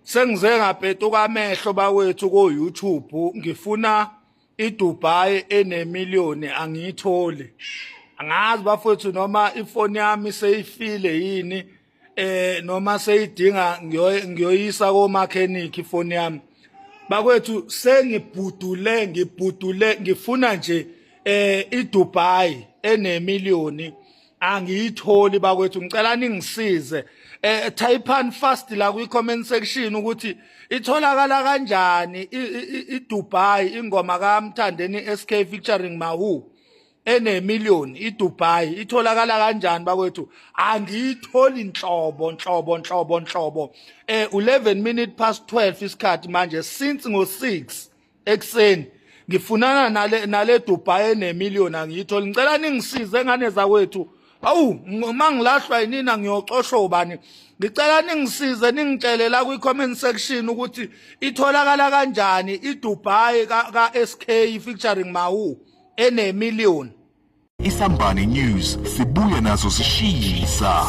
Sengize ngapetuka amehlo bakwethu ko YouTube, ngifuna iDubai enemillion, angiyitholi. Angazi bafowethu noma ifoni yami seyifile yini, noma seyidinga ngiyoyisa ko mechanic ifoni yami. Bakwethu, sengibhudule, ngibhudule, ngifuna nje iDubai enemillion, angiyitholi bakwethu. Ngicela ningisize, type fast la kwi comment section ukuthi itholakala kanjani iDubai, ingoma kaMthandeni SK featuring Mawhoo enemillion. iDubai itholakala kanjani bakwethu? Angiyitholi nhlobo, nhlobo, nhlobo, nhlobo. 11 minute past 12 isikhathi manje. Since ngo6 ekseni ngifunana nale Dubai enemillion, angiyitholi. Ngicela ningisize, ngane zakwethu. Awu, mangilahlwa yinina, ngiyoxoshwa ubani? Ngicela ningisize, ningitshele la kwi comment section ukuthi itholakala kanjani iDubai ka SK featuring Mawhoo enemillion. Isambane News, sibuya nazo zishisa.